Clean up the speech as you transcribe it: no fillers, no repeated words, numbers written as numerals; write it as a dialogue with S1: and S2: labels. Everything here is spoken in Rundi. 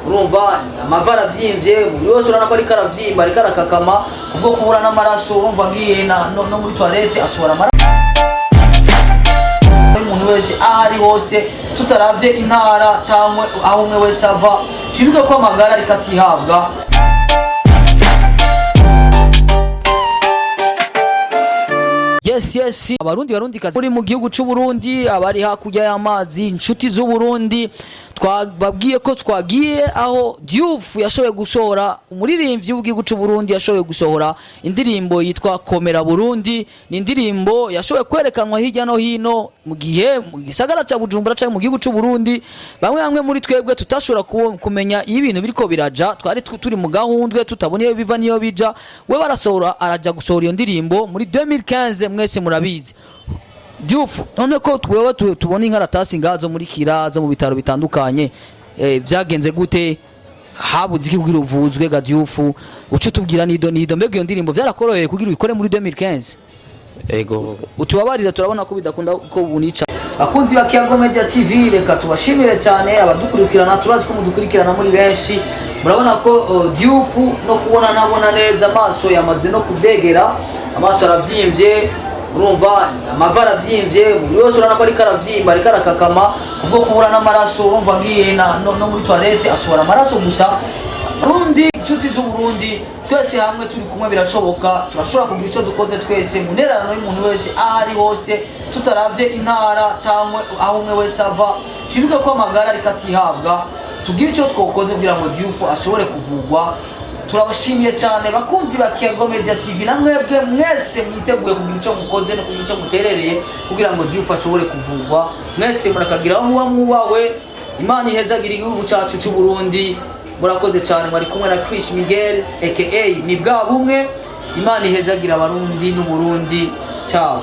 S1: Urumva amavi aravyimbye, umubiri wose urabona ko ariko aravyimba, ariko arakakama kubwo kubura n'amaraso. Urumva ngiye no muri toilette asohora amaraso. Umuntu wese aho ari hose, tutaravye intara cyangwa aho umwe wese ava, twibuke ko amagara ariko atihabwa. Yes, abarundi, barundi kazi muri mu gihugu cy'u Burundi, abari hakurya y'amazi, inshuti z'u Burundi, twababwiye ko twagiye aho Diouf yashoboye gusohora, umuririmbyi w'igihugu cy'u Burundi yashoboye gusohora indirimbo yitwa Komera Burundi. Ni indirimbo yashoboye kwerekanwa hirya no hino mu gihe mu gisagara cya Bujumbura cyangwa mu gihugu cy'u Burundi. Bamwe bamwe muri twebwe tutashobora kumenya iyo ibintu biriko biraja, twari turi mu gahundwe, tutabona iyo biva niyo bija. We barasohora, araja gusohora iyo ndirimbo muri 2015, mwese murabizi. Diouf, none ko twewe tubona inkaratasi ngazo muri kira zo mu bitaro bitandukanye, vyagenze gute? Habuze iki kugira uvuzwe ga Diouf? Uce tubwira nido nido, mbega iyo ndirimbo vyarakoroheye kugira uyikore muri 2015?
S2: Ego.
S1: Utubabarira, turabona ko bidakunda ko bunica. Bakunzi ba Kiyago Media TV, reka tubashimire cyane abadukurikirana, turazi ko mudukurikirana muri benshi. Murabona ko Diouf no kubona ntabona neza, amaso yamaze no kudegera, amaso aravyimbye. Urumva amavi aravyimbye, umubiri wose urabona ko ariko aravyimba, ariko arakakama kubwo kubura n'amaraso. Urumva ngiye no muri toilette asohora amaraso gusa. Burundi, inshuti z'u Burundi, twese hamwe turi kumwe birashoboka, turashobora kugira icyo dukoze twese mu ntererano y'umuntu wese aho ari hose, tutaravye intara cyangwa aho umwe wese ava. Twibuke ko amagara ariko atihabwa, tugire icyo twokoze kugira ngo Diouf ashobore kuvugwa. Turabashimiye cyane bakunzi ba Kiyago Media TV, na mwebwe mwese mwiteguye kugira icyo mukoze no kugira icyo muterereye kugira ngo Diouf ashobore kuvugwa. Mwese murakagira aho muba mwubawe. Imana ihezagira igihugu cyacu cy'u Burundi. Murakoze cyane, mwari kumwe na Chris Miguel aka ni bwa bumwe. Imana ihezagira abarundi n'Uburundi. Ciao.